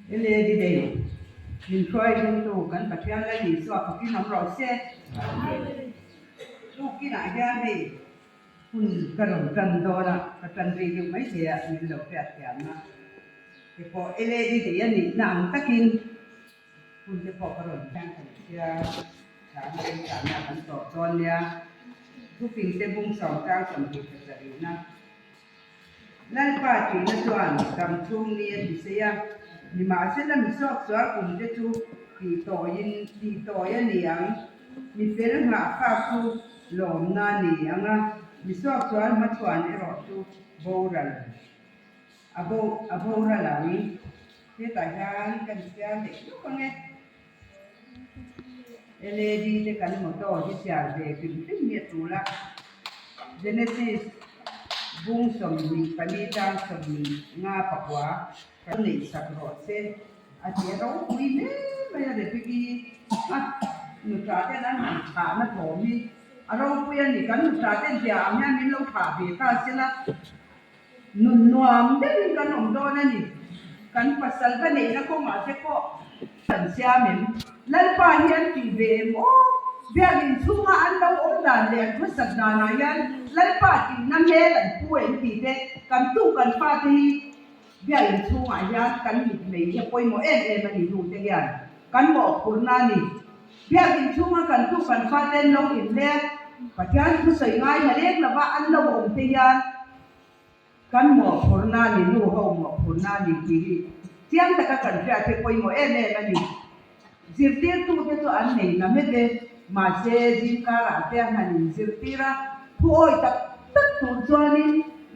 Lady Day min hruai ringtu kan Pathian Lal Isua fakin awm rawh se. Tukinah hian hei hun ka rawn tan dawn a, ka tan rei deuh mai thei a, min lo hriatthiam a. Te pawh Lady Day a nihna ang takin hun te pawh ka rawn hian kan chhiar chang rei chahna kan tawp dawn nia. Thuping te bung sawm chang 20 pasarihna. Lalpa tihna chuan dam chhung ni a ti sei a, nimahsela mi suaksual kum te chu tih tawiin tih tawi a ni ang. Mi fel nghah fak chu lawmna a ni ang a, mi suaksual hmachhuan erawh chu boral a bo a boral ang. Hetah hian kan chhiar leh hluk ang e. LAD te kan motto hi chhiar ve hrim hrim hi a tul a. Genesis bung 24 chang 59 kan neih sak rawh se a ti a ropui hle mai a Rebeki a nuṭa ten an han thahna thawm hi a ropui a ni. Kan nuṭa ten tia ang hian min lo thah ve ta sela Nun nuam deuhin kan awm dawn a ni. Kan pasal va neihna kawngah te pawh kan siam em? Lalpa hi an tih ve em aw? Biakinn chhunga an lo awm dan leh an khawsak danah hian Lalpa tihna hmel an pu em tih te kan tu kan fate hi biakinn chhungah hian kan mit mei hi a pawimawh em em a ni nu te hian kan mawhphurhna a ni. Biakinn chhunga kan tu kan fate an lo inleng Pathian thusawi ngai hla leng lova an lo awm te hian kan mawhphurhna a ni, nu ho mawhphurhna a ni tih hi chiang taka kan hriat hi pawimawh em em a ni. Zirtirtute chu an nei na met e, mahse zingkarah te a han inzirtir a, thu awi tak tak tur chuanin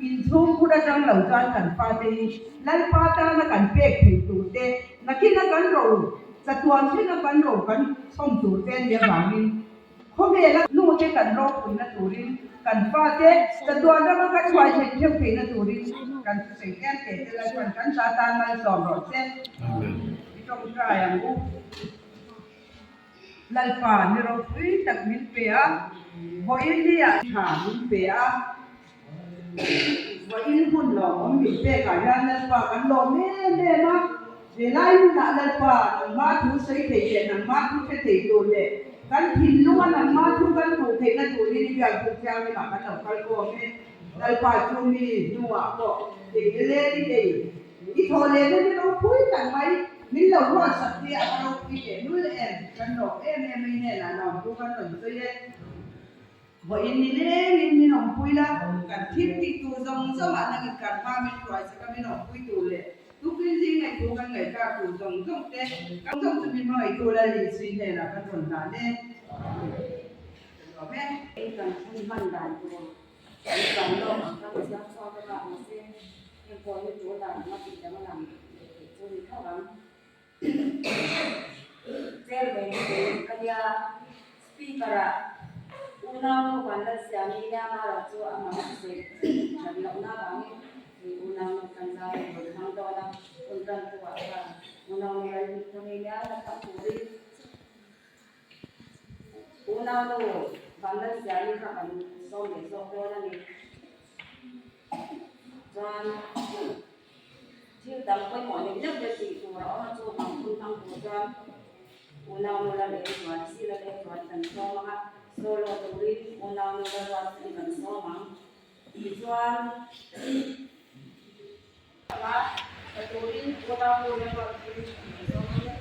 inchhung khur atang lo chuan kan fate hi Lalpa tana kan pek theih tur te, nakin a kan ro chatuan thleng a kan ro kan chhawm tur te a nih avangin Khawvela nute kan ropuina turin kan fate chatuan rama kan hruai theih theuh theihna turin kan thusawi em teh te Lalpan kan ta tan malsawm rawh che. I tawngtai ang u. Lalpa ni ropui tak min pe a, vawiin ni ah tha min pe a, vawiin hun lawmawm min pekah hian Lalpa kan lawm em em a, Helai hunah Lalpa nangma thu sawi thei leh nangma thu hre thei tur leh kan thinlunga nangma thu kan hmuh theihna turin i biak buk thianghlimah kan lo kal khawm e. Lalpa chu mi hnuah pawh thei e le ni thei. I thawh lehna ni ropui tak mai min lo ruatsak hi a va ropui teh lul em? Kan lawm em em a i hnenah lawmtu kan rawn sawi e. Vawiin ni lengin min awmpui la, kan thil tih tur zawng zawngah nangin kan hma min hruai chak a min awmpui tur leh tukin zing ngaihtu kan ngaihtlak tur zawng zawng te kan zawng chu min hmangaihtu Lalin Sui hnenah kan rawn hlan e. Ka nuam e. Hei kan hun hman dan tur kan kan lawk ang kha ka siam chhuak a vah mahse heng pawh hi tul dan anga tih danglam leh theih chu ni tho ang. Chairman te ka nia, Speaker ah unaunu kan la siam i nia amaherawh chu a mang a sawi that lohna avangin hei unaunu kan zai a rawn hmang dawn a, hun tantu ah khan unaunu la lut thang i nia la tam turin unaunu kan la siam i kha kan sawm leh zawk dawn a ni. Chuan. Thil dang pawimawh leh deuh te tih tur a awm a, chu vang hun hmang tur chuan unau nula leh chuan sila leh chuan kan sawm ang a, solo turin unau nula ruat chu kan sawm ang. Tichuan, anga tha turin unau nula ruat chu kan sawm ang e.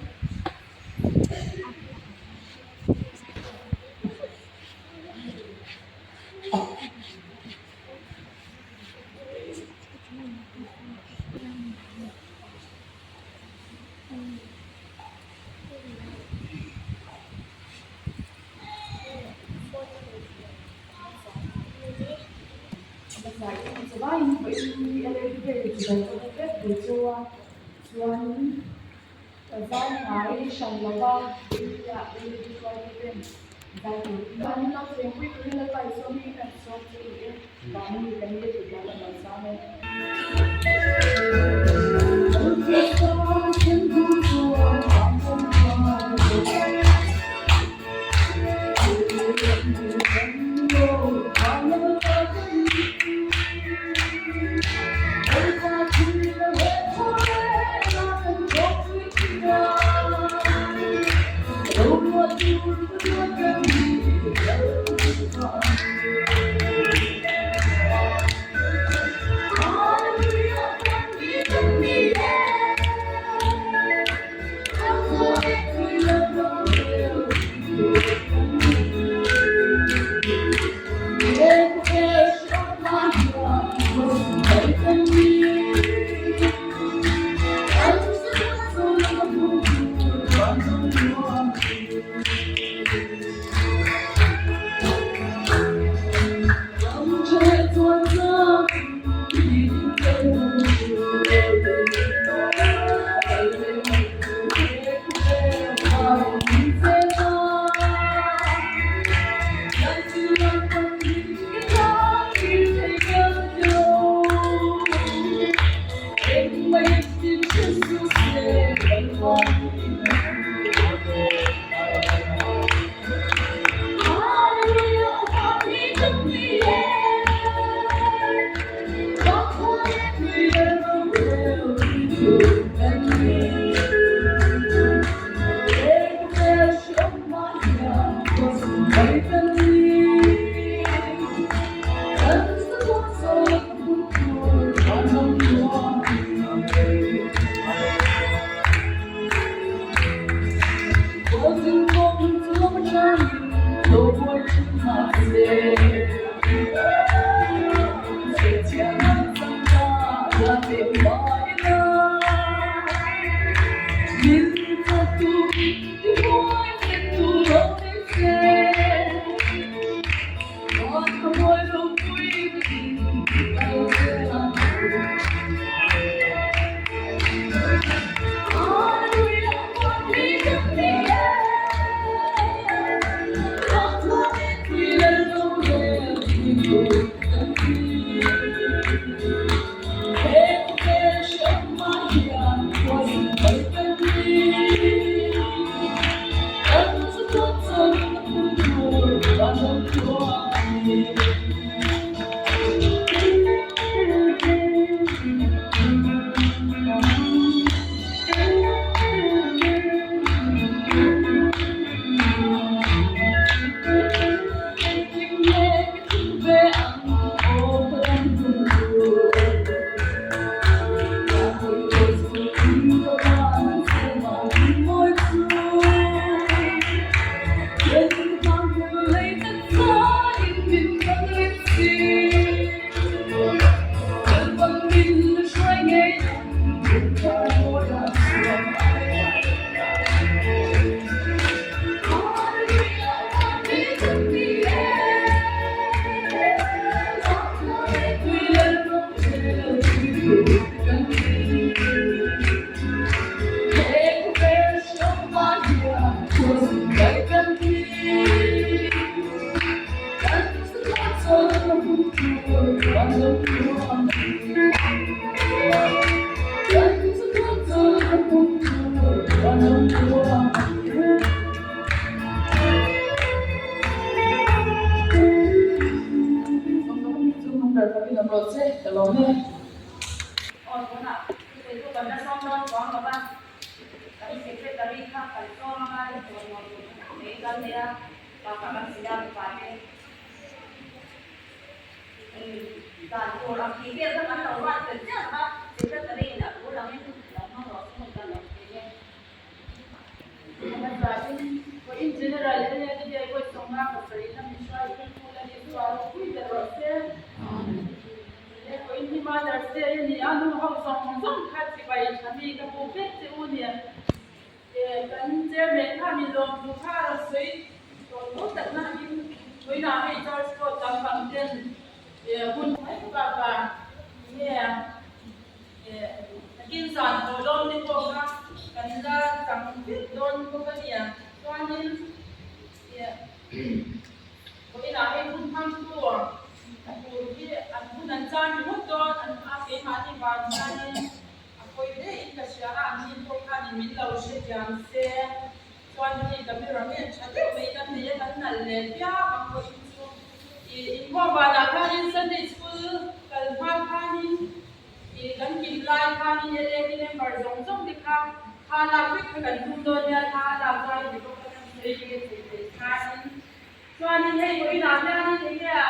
Chuanin hei vawiinah hianin eng nge a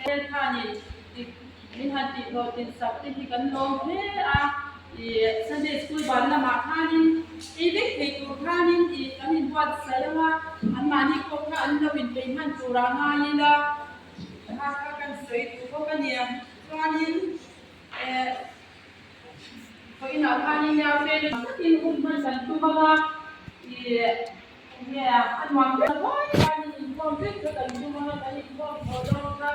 hel khanin min han tihhlawh tinsak te hi kan lawm hle a, ih Sunday School ban lamah khanin ei vek thei tur khanin ih kan inbuatsaih ang a, anmahni pawh kha an lo inpeih hman turah ngai ila kha kha kan sawi duh bawk a nia. Chuanin eh vawiinah khanin nia fel takin hun hman kan tum ang a, ih. Enge a nuam ber ruai khanin inkhawm vek kha kan tum anga kan inkhawm thaw lawm kha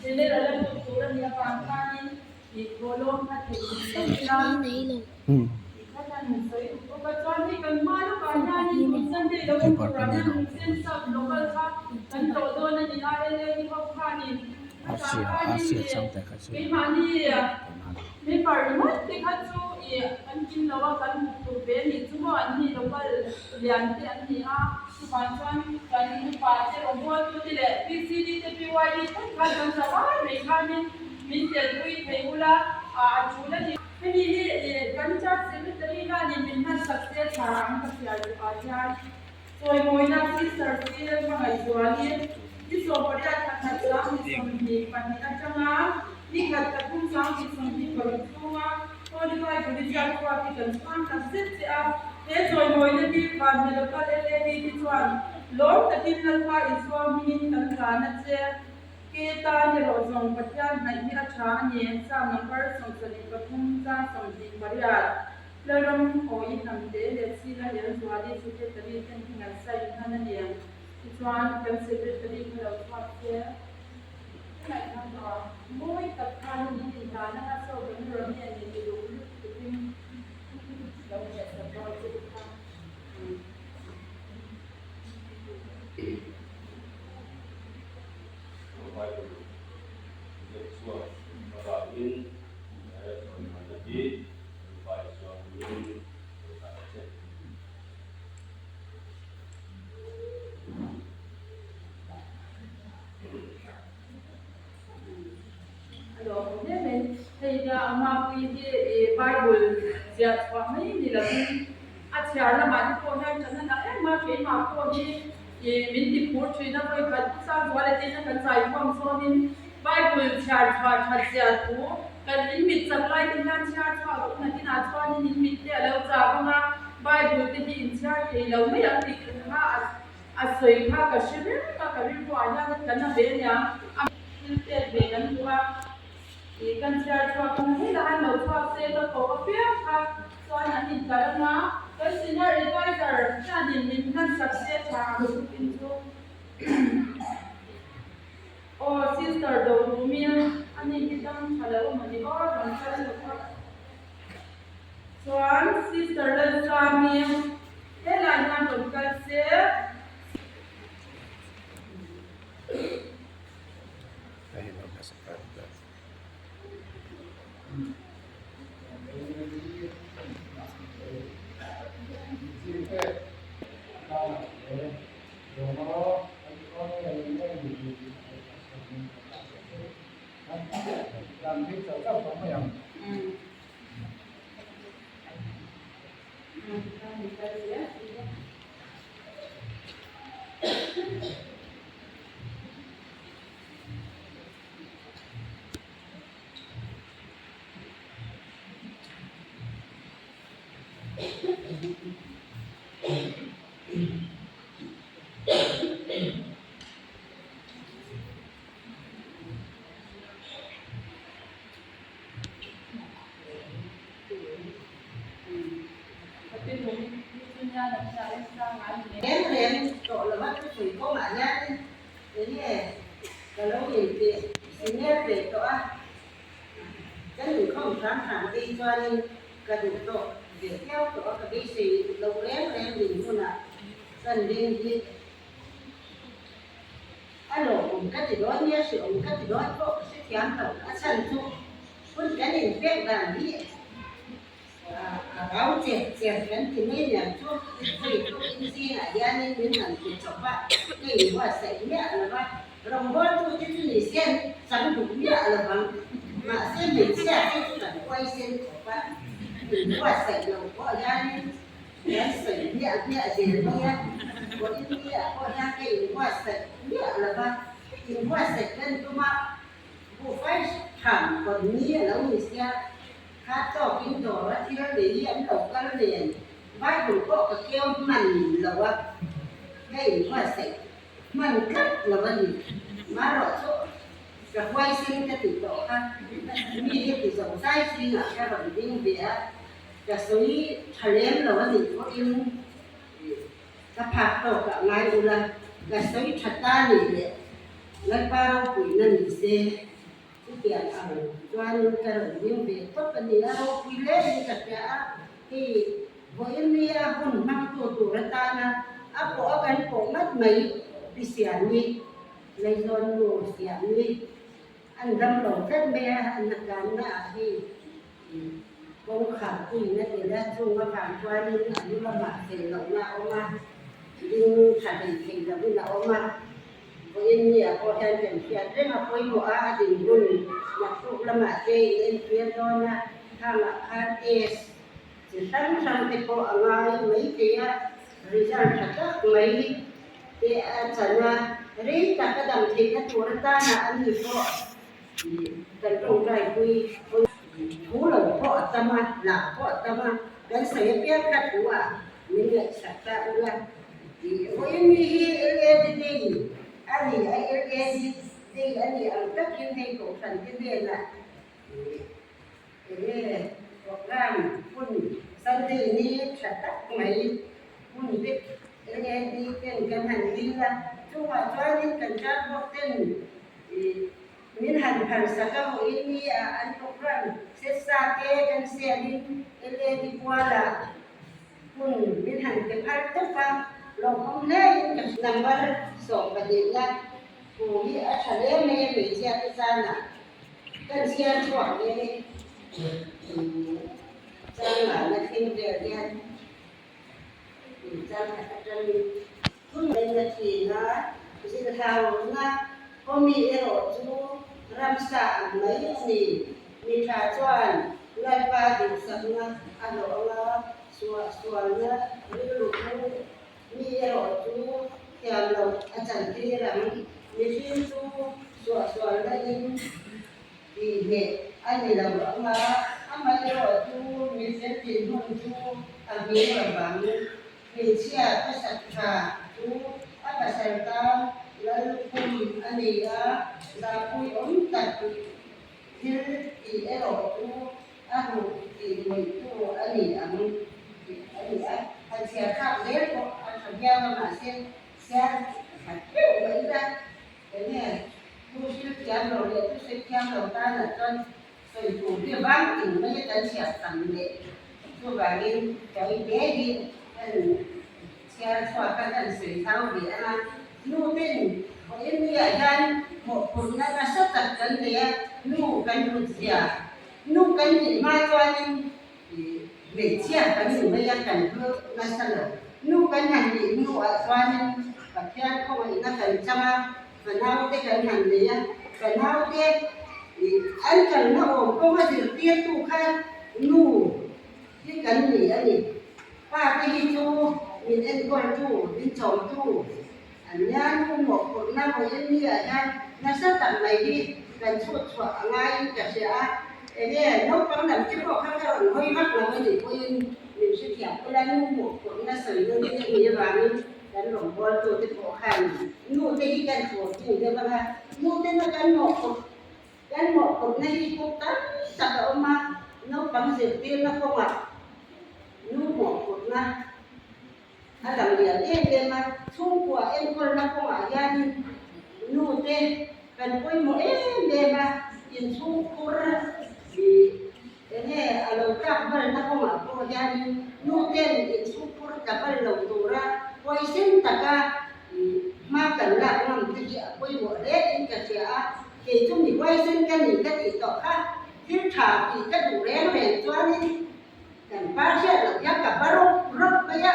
general a lut tur a nih avang khanin ih thaw lawm kha theih ni lo ila tih kha kan sawi duh bawk a. Chuan hei kan hma lawkah hianin tun Sunday lo awm turah hian Hungsen sub local kha kan tlawh dawn a ni a, LAD ho khanin khatah khanin ih keimahni Member ringawt te kha chu ih kan kim lo a, kan hmu tur ve a nih chu maw an ni local lian te an ni a, chuvang chuan kan upa te rawngbawltu te leh PCD te PYD thleng khan kan za vai mai khanin min telpui thei ula a tul a ni. Hemi hi ih kan church secretary hianin min hmansak se tha ang ka hriat duhah hian Chawimawina Sister Sri Lalhmangaihzuali ni 18 thla khat 2022 atanga ni khat thla thum 2026 chhunga Holy Bible i ziak chhuak hi kan chhuang tak zet che a. He chawimawina hi Vanhne Local LAD te chuan lawm takin Lalpa Isua hmingin kan tlan a che. Ke tan erawh zawng Pathian hnaih hi a tha a ni, Psalm number 73 chang 28. Lalram awi hnam te leh Sila Lianzuali Secretary ten hi an sign hman a ni. Tichuan kan Secretary kha lo chhuak se ka ngaihna tawh a, mawi tak khan min inhlan anga chaw kan rawn hi a ni ti duh lutukin lo hmeh sak dawn che u kha. Bible ziak chhuak avangin he sawimanna hi Rupai chuan min rawn ta che. A lawm hle mai. Hei hian a mapui hi ih Bible ziah chhuah mai ni lovin a chhiar lamah te pawh hian ṭan a la em a, keimah pawh hi ih min ti phur ṭhin a, vawi khat Sangzuala tina kan zaikhawm sawnin Bible chhiar chhuah ṭhat zia thu kan in mit chak lai te hian chhiar chhuah loh nakinah chuanin in mit te a lo chak ang a, Bible te hi in chhiar thei lo mai ang tih kha a sawi kha ka hre reng a, ka rilruah hian a tla na ve ania, a thil pek ve kan duh a, ih kan chhiar chhuak ang hei lah an lo chhuak se ka koh apiang kha chuan an intlar ang a, kan senior adviser hianin min hmansak se tha ang tukin chu. Aw sister do rumi a ni hi dam tha lo a mawni aw rawn kal lo a chuan sister Lalsami helai hian rawn kal se. Reng reng tawh lova thusawi kawngah hianin enge ka lo intih senior ve tawh a, kan inkhawm hram hram phei chuanin ka duh tawh ve viau tawh a, ka beisei lo reng reng dinhmunah kan ding hi a lawmawm ka ti dawn nia, hrehawm ka ti dawn pawh ka hrethiam lo. A chhan chu hun kan inpek dan hi a rau cher cher kan ti mai niang chu hei tukin zingah hianin min han ti chawp a, ka inbuatsaih miah lo va, rawngbawltute chu ni se an chang duh miah lo vang, mahse hmeichhia te chu kan uaisen khawp a, inbuatsaih lo pawh hianin Kan sawi hmiah hmiah zel mai a, vawiin ni ah pawh hian ka inbuatsaih miah lova inbuatsaih kan tum a, buhfai tham kawn ni a lo ni sia, kha tawkin dawr a thil lei an lo kal nen Bible pawh ka keu hman lo a, ka inbuatsaih hman tlat lo a ni. Marawh chu ka huaisen ka ti tawh kha, mi hi ti zo zai zingah ka rawn ding ve a, ka sawi tha lem lo a nih pawhin ka phak tawk ah ngai ula, ka sawi tha ta nih leh Lalpa ropuina ni se. Chutiang ang chuanin ka rawn ding ve tawp a ni a, ropui hle in ka hria a, hei vawiin nia hun hmangtu tur atana a pawh a kan pawh ngat mai pi Siami, Leizawn nu Siami an dam lo tlat mai a, an hnatlânna ah hei kawngkhar puiin a tel a, chung avang chuanin a lu lamah fel lohna a awm a, ding tha hlei thei lovin a awm a. Vawiin nia pawh hian kan hriat reng a pawimawh a, a dinhmun naktuk lamah te in entir dawn a, khangah khan test chi hrang hrang te pawh a ngai mai thei a, result tha tak mai te a chan a, rei tak a dam theihna tur atana an ni pawh kan tawngtaipui thu lo pawh a tam a, lah pawh a tam a, kan sawi apiang kha thu ah Min ngaihsak ta ula tih vawiin mi hi LAD day a ni a, LAD day a nih ang takin hei kohhran te hnenah enge program hun Sunday ni tha tak mai hun te LAD ten kan han dil a, chungah chuanin kan chat box ten Min han phalsak a vawiin ni ah an program set sa te kan siamin LAD kualah hun min han pe phal tawp a, lawmawm hlein ka hria. Number 12 na thu hi a tha hle mai a hmeichhia te chanah kan chhiar chhuak nghe ni changah na thing vel hian chang khat atangin Thungaihna thina zilhauhna kawmi erawh chu ramsa ang mai a ni. Mi tha chuan Lalpa duhsakna a hlawh anga suahsualna rilru chu mi erawh chu thiam loh a chantir ang. Mihring chu suahsualna in tihhneh a ni lo anga amaherawh chu mi fel dinhmun chu a nghing lo vang. Hmeichhia pasal tha chu a pasal tan lallukhum a ni a, zahpui awm tak thil tih erawh chu a ruh tih ngawihtu a ni ang tih a ni a. Han chhiar thlak zel pawh a tha viau a, mahse chhiar khat deuh mai ila enge thu hrilh thiam lo leh thu sawi thiam lo tanah chuan Sawi tur hi vang ting mai a kan chhiar tam leh chuvangin tawi te hi kan chhiar chhuak a kan sawi thau ve ang a, nu ten vawiin niah hian mawhphurhna nasa tak kan nei a, nu kan hlut zia, nu kan nih hma chuanin hmeichhia kan ni mai a kan hlu nasa lo, nu kan han nih hnuah chuanin Pathian khawngaihna kan chang a, Fanaute kan han nei a, fanaute an kalna awm kawnga zirtirtu kha nu hi kan ni a ni. Pa te hi chu min enkawltu, min chawmtu an nia, nu mawhphurhna vawiin ni ah hian nasa tak mai hi kan chhut chhuah a ngaiin ka hria a, enge naupang lam te pawh kha ka rawn hawi vak lo a nih pawhin min hrethiam ula nu mawhphurhna sawina ni a nih avangin Kan rawngbawltute pawh khan nute hi kan thawhtu deuh ang a, nutena kan mawhphurh kan mawhphurhna hi kawng tam tak a awm a, naupang zirtirna kawngah nu mawhphurhna a lang lian em em a, chhungkua enkawlna kawngah hianin nute kan pawimawh em em a, inchhungkhur ih Enge a lo tlak balna kawngah pawh hianin nu ten inchhungkhur tla bal lo tura huaisen taka hma kan lak ngam te hi a pawimawh hle in ka hria a, kei chu mi huaisen ka ni ka tih tawh kha thil tha tih ka duh reng reng chuanin kan pa hriat loh hian ka ba rawp rawp mai a,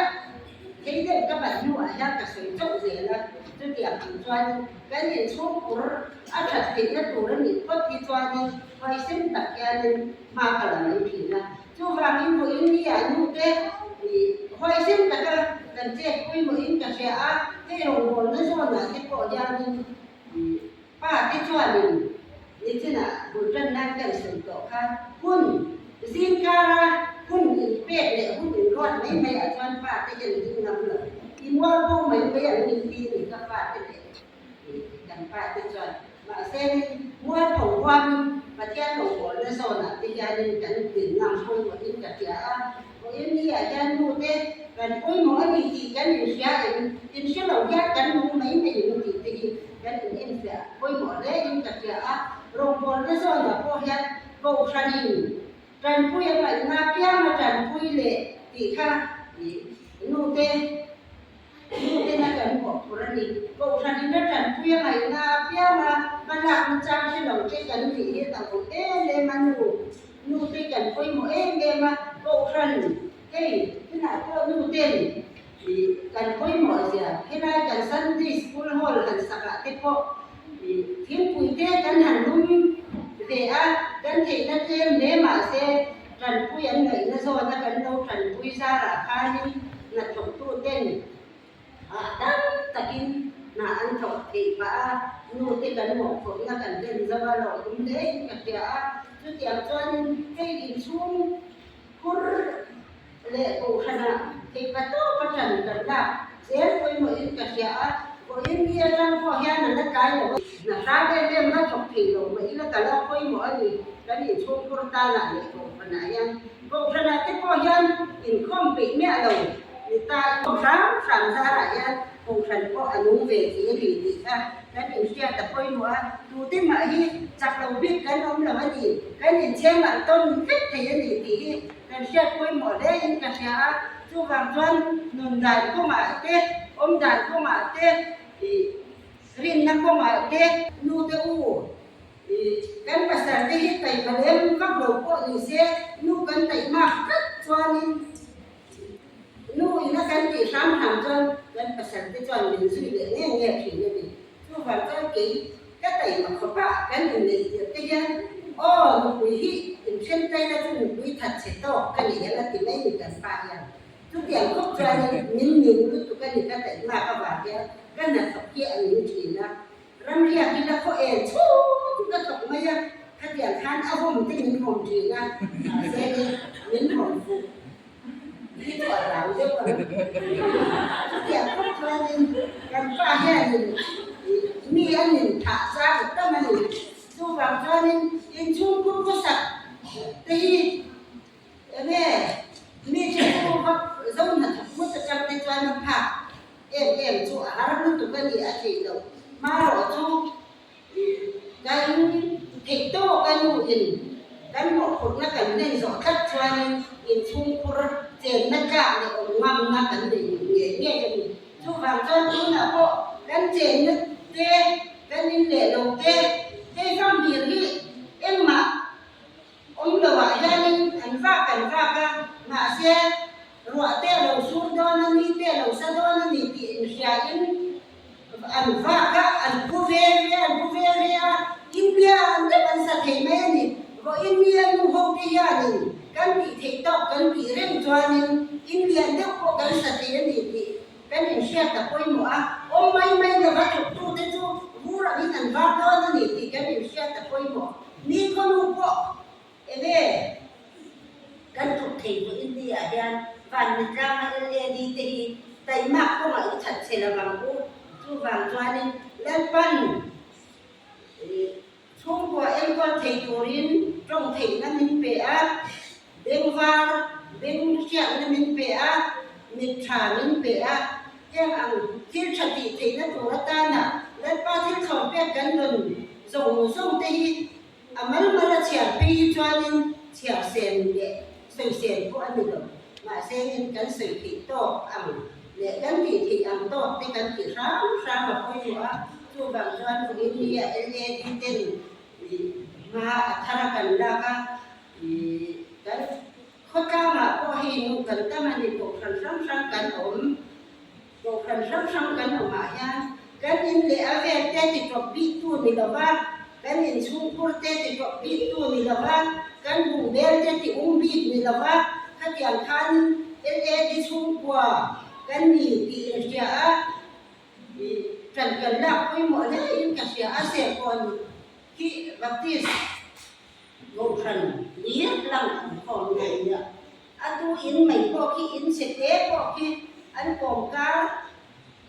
thei deuh ka ban hnuah hian ka sawi chauh zel a, chutiang ang chuanin kan inchhungkhur a that theihna tur a nih phawt hi chuanin Huaisen tak hianin hma ka la mai thin a, chuvangin vawiin ni ah nu te huaisen taka kan chet pawimawhin ka hria a, hei rawngbawlna zawnah te pawh hianin pa te chuanin nichinah bul tan nan kan sawi tawh kha hun zingkara hun inpek leh hun inruat mai mai ah chuan pa te hian ding ngam lo i mual bo mai mai an min ti ni ka pa te leh Kan pa te chuan, Mahse, mualpho huamin Pathian rawngbawlna zawnah te hianin kan din ngam pawimawhin ka hria a, vawiin niah hian nu te kan pawimawh a ni tih kan inhria em? Inhre lo hian kan nung mai mai em tih te hi kan inenfiah pawimawh hle in ka hria a, rawngbawlna zawnah pawh hian kohhranin tanpui a ngaihna pianga tanpui leh tih kha nu te Nutena kan mawhphurh a ni. Kohhran in a tanpui a ngaihna apiang a, hmalak na chang hre lo te kan nih hi a awm em em a nu. Nute kan pawimawh em em a, kohhran hei tunah pawh nuten ih kan pawimawh zia helai kan Sunday School Hall han sak ah te pawh ih thingpui te kan han lum ve a, kan theihna tlem hle mahse Tanpui an ngaihna zawna kan lo tanpui zarah khanin hnathawktuten hahdam takin hna an thawk theih pah a, nute kan mawhphurhna kan hlen zo a lo awm hle in ka hria a. Chutiang chuanin hei inchhung phur leh kohhranah theihpa tawpa tan kan lak zel pawimawhin ka hria a, vawiin ni atang pawh hian a la tlai lo a. Hna hrang em em la thawk thei lo mah ila ka lo pawimawh a ni, kan inchhungkhur tanah leh kohhranah hian. Kohhranah te pawh hian inkhawm peih miah lo ni ta i hrang hrang zarah hian kohhran pawh a nung ve thei a ni tih kha kan inhriat a pawimawh a, tute mah hi chak lo bik kan awm lo a ni, kan inchheng alh tawn vek thei a ni tih hi Kan hriat pawimawh hle in ka hria a, chuvang chuan nun dan kawngah te, awm dan kawngah te, ih rinna kawngah te, nu te u ih kan pasal te hi taihma lem vak lo pawh ni se, nu kan taihmak tlat chuanin nu ina kan tih hram hram chuan kan pasal te chuan min zui leh nge nge thin a ni. Chuvang chuan kei ka taihma khawpah kan inneih tirh te hian aw nupui hi inthen taina chu nupui that chhe tawk ka ni hian a ti mai ni kan pa hian. Chutiang khawp chuanin min ning lutuk a ni ka taihmak avang hian ka hnathawk hi a ning thin a. Ramriak hi la khaw en chhung chu ka thawk mai a, khatiang khan a vawm te min vawm thin a, mahse min vawm fuh. Hi chu a hlau deuh ang. Chutiang khawp chuanin kan pa hianin mi a nin thah zar tam a ni. Chuvang chuanin inchhungkhur khawsak te hi enge mi chu vak zo hnathawk ngawt atang te chuan a phak em em chu a har lutuk a ni a theih loh. Hmarawh chu Kan theih tawk a nuin kan mawhphurhna kan hlen zawh tlat chuanin inchhungkhur chenna tlak leh awm ngamna kan nei ngei ngei a ni. Chuvang chuan tunah pawh kan chenna te, kan in leh lo te, hei famhlir hi engmah awm loah hianin an vak an vak a, mahse ruah te a lo sur dawn a, ni te a lo sa dawn a ni tih inhriain An vak a, an pu ve ve a, an pu ve ve a, India an deuh an sa thei mai a ni. Vawiin nia nu ho te hianin kan tih theih tawk kan tih reng chuanin India an deuh pawh kan sa thei a ni tih kan inhriat a pawimawh a, awm mai mai lova thawktute chu vur angin an var dawn a ni tih kan inhriat a pawimawh. Ni khawnu pawh Enge kan thawk thei pawh India ah hian van mitlanga LAD te hi taimak kawngah i that chhe lo ang u. Chuvang chuanin Lalpan chhungkua enkawl thei turin tawng theihna min pe a, bengvar beng hriatna min pe a, mit tha min pe a. Heng ang thil tha tih theihna tur atana Lalpa thil thlawm pek kan rawn zawng zawng te hi A mal mal a chhiar phei hi chuanin chhiar sen leh sawi sen pawh a ni lo. Mahse in kan sawi theih tawk ang leh kan tih theih ang tawk te kan tih hrang hrang a pawimawh a, chuvang chuan vawiin ni a LAD ten hma a thar a kan lak a, kan khawtlangah pawh hei nu kan tam a ni, kohhran hrang hrang kan awm. Kohhran hrang hrang kan awmah hian kan in leh a vel te ti tawp bik tu ni lova, kan inchhungkhur te ti tawp bik tu ni lova, kan bungbel te ti um bik ni lova, khatiang khanin LAD chhungkua kan ni tih inhria a, ṭan kan lak pawimawh hle in ka hria a, Serkawn khi Baptist Kohhran hlir lang awm khawm a nia. A tu in mai pawh khi in chhe te pawh khi an kawm kar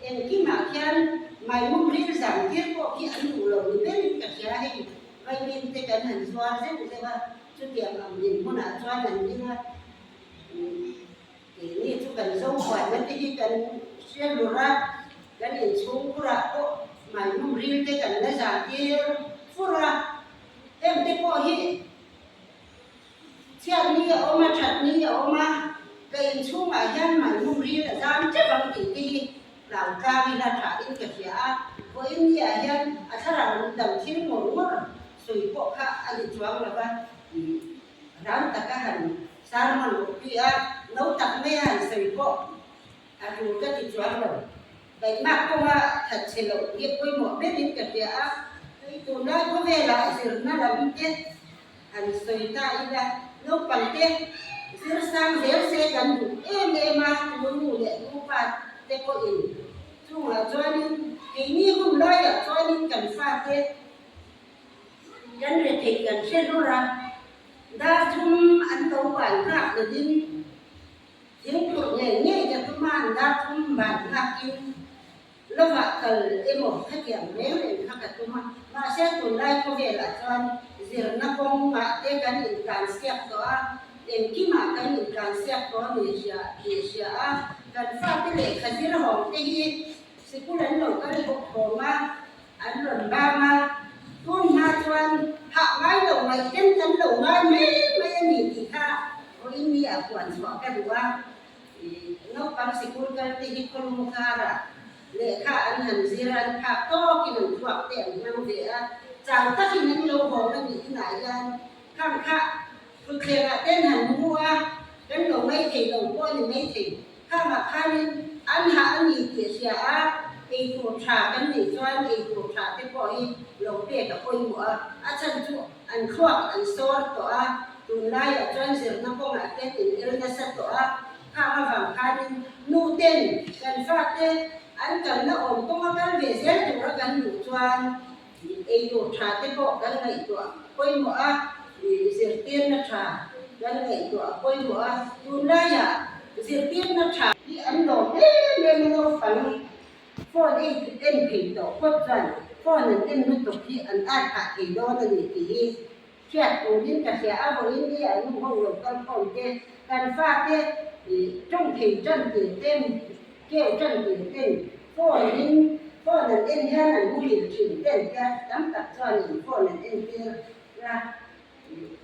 engkimah khian maimum ril zam tir pawh khi an duh lo ni berin ka hria hei vaimin te kan han zuar zeuh zeuh a chutiang ang dinhmunah chuan an ding a keini chu kan zo huaina te hi kan hria lur a kan inchhungkhurah pawh maimum ril te kan la zam tir fur a heng te pawh hi Chhiat ni a awm a, that ni a awm a, ka inchhungah hian mahni ril a zam teuh ang tih te hi hlau tlang ila tha in ka hria a, vawiin ni ah hian a thlarau dam thil ngawr ngawr sawi pawh kha a ni chuang lo va, ram taka han sermon rawh a, no tak mai a han sawi pawh a tur ka ti chuang lo. Taihmak kawnga that chhe loh hi pawimawh berin ka hria a, tui tunlai khawvelah zirna lam te han sawi ta ila, naupang te zir sang zel se kan duh em em a, tu nu leh tu pa te pawhin chungah chuanin keini hun laiah chuanin kan fate kan retheih kan hre hlur a, dar thum an lo ban nghak lovin Thingphurh ngei ngei ka tum a, an dar thum ban nghakin lovah kal emaw khatiang reng reng kha ka tum a. Mahse tunlai khawvelah chuan zirna kawngah te kan intlansiak tawh a, engkimah kan intlansiak tawh a ni hria tih hria a, kan fate lehkha zir hawng te hi sikul an lo kal bawk thawm a, an rawn bang a, tun hma chuan hah ngai lo ngaih ten kan lo ngai mai mai a ni tih kha vawiin mi a puan chhuah ka duh a, naupang sikul kal te hi khawlum karah lehkha an han zir an phak tawkin an thluak te an hmang ve a, chau takin an lo hawng a nih inah hian khang kha thutthlengah ten han mu a, kan lo ngaih thei lo pawh a ni maithei. Khangah khanin an hah a ni tih a hria a, eitur tha kan neih chuan eitur tha te pawh hi lo pek a pawimawh a, a chhan chu an thluak an sawr tawh a, tunlaiah chuan zirna kawngah te an inel nasa tawh a, khang avang khanin nu ten kan fate an kalna awm kawnga kal ve zel tura kan duh chuan eitur tha te pawh kan ngaihtuah pawimawh a, zirtirna tha kan ngaihtuah pawimawh a, tunlaiah zirtirna tha hi an lawm em em a naupang phone ei en thei tawh phawt chuan phone an en lutuk hi an at phah thei dawn a ni tih hi hriat turin ka hria a, vawiin hi an nu ho lo kal khawm te kan fate tawng thei tan tir ten keu tan tir ten phone in phone an en hian an muhil thin ten te tam tak chuanin phone an en tir a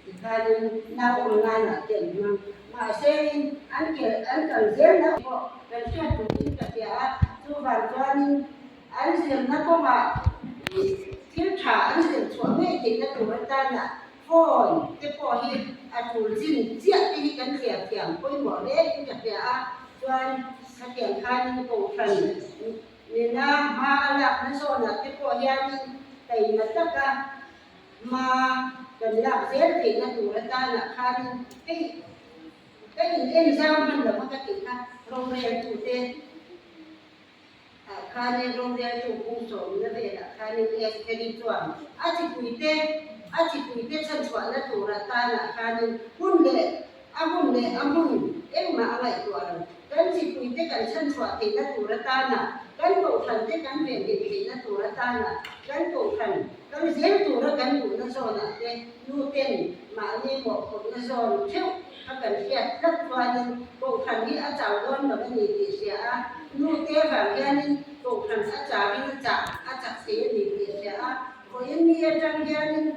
tikhanin nau awm nanah te an hmang mahse in an kel an kal zel na pawh kan hriat turin ka hria a chuvang chuanin an zirna kawngah thil tha an zir chhuah ngei theihna tur atana phone te pawh hi a tul chin chiah te hi kan thliar thiam pawimawh hle in ka hria a chuan khatiang khanin kohhran nena hma a lakna zawnah te pawh hianin taima taka hma kan lak zel theihna tur atana khanin hei ka in en zau hman lova ka tih kha roreltute Ah khanin roreltu pung sawmna velah khanin Estheri chuan a chipuite a chipuite chhanchhuahna tur atanah khanin hun leh a hun leh a hmun engmah a ngaihtuah lo. Kan chipuite kan chhanchhuah theihna tur atana, kan kohhrante kan venhim theihna tur atana, kan kohhran kal zel tura kan duhna zawnah te nu ten mahni mawhphurhna zawn theuh a kan hriat tlat chuanin kohhran hi a chau dawn lo a ni tih hria a, nu te vang hianin kohhran a chauin a chah a chak thei a ni tih hria a, vawiin ni atang hianin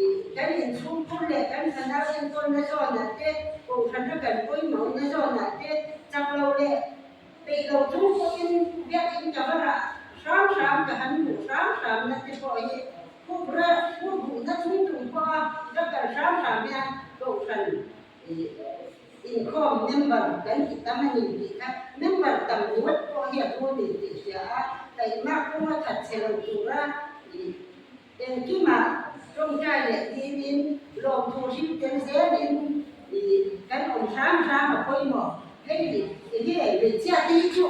ih kan inchhung phur leh kan fanau enkawlna zawnah te, kohhrana kan pawimawhna zawnah te chak lo leh peih lo chung pawhin biakinn ka va rah hram hram ka han hmuh hram hramna te pawh hi Khup ra khup duhna chung chung pawha ka kal hram hram hian Kohhran inkhawm member kan ti tam a ni tih kha member tam ringawt pawh hi a pu ni tih hria a, taihmak kawnga that chhe lo tura engkimah tawngtai leh dilin lawmthu hrim tel zelin kan awm hram hram a pawimawh. Hei enge hmeichhia te hi chu.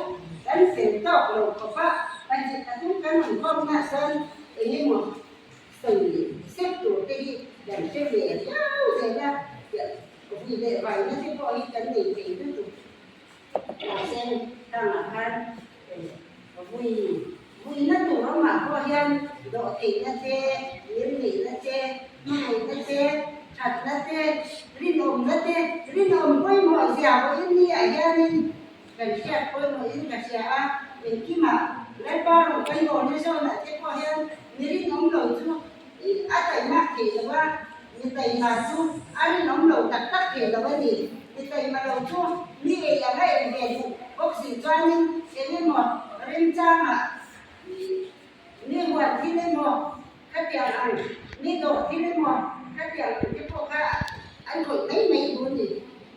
leh vaina te pawh hi kan nei thei lutuk. Mahse tangah khan vui vuina tur awmah pawh hian dawhtheihna te, ngilneihna te, hmangaihna te, thatna te, rinawmna te, rinawm pawimawh zia pawhin ni ah hianin kan hriat pawimawhin ka hria a, engkimah Lalpa rawh kan bawlna zawnah te pawh hian mi rinawm lo chu a taihmak thei lo a, Mi taima chu a rinawm lo tak tak thei lo a ni. Mi taima lo chu mi ei anga ei ve duh bawk si chuanin eng emaw remchangah mi huat thil emaw khatiang ang, mi dawh thil emaw khatiang ang te pawh kha an khawih mai mai duh a ni.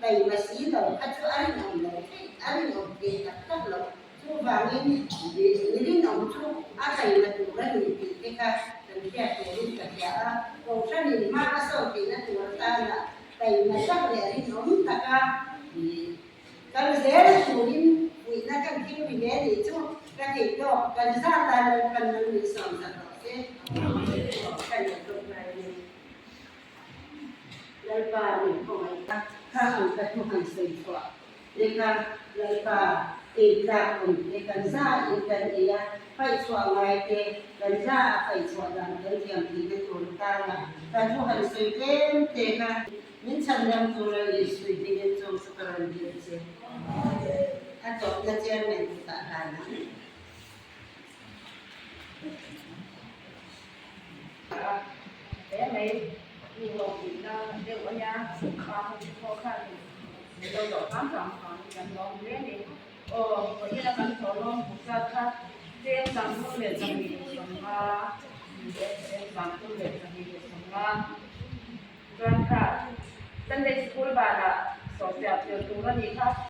Taima si lo kha chu a rinawm lo thei, a rinawm thei tak tak lo. Chuvangin mi rinawm chu a taima tur a ni tih te kha kan hriat turin ka hria a, Kohhranin hma a sawn theihna tur atana taima tak leh rinawm taka kal zel turin puihna kan thil ri ve nih chu ka theih tawk kan zat a Lalpan nan min sawm sak rawh se. Ka leh tawk lai a ni. Lalpa min khawngaih a, kha ang ka thu han sawi chhuah. Lehkha Lalpa ei tlak awm te kan za in kan ei a, paih chhuah ngai te kan za a paih chhuah dan kan thiam theihna tur atana ka thu han sawi tlem te kha min chhan ram tura Isui hmingin chung chu ka rawn dil che. A tawpna chairman kutah hlan ang. He mai mi hlawhtlinna deuh a nia, pa ho te pawh khan min lo dawh hram hram avangin kan lawm hle a ni. Aw, vawiin a kan thawh lawm hmu zat kha cheng 32 leh 50 cheng 32 leh 50 chuan kha Sunday School banah sawhfiah tel tur a nih kha.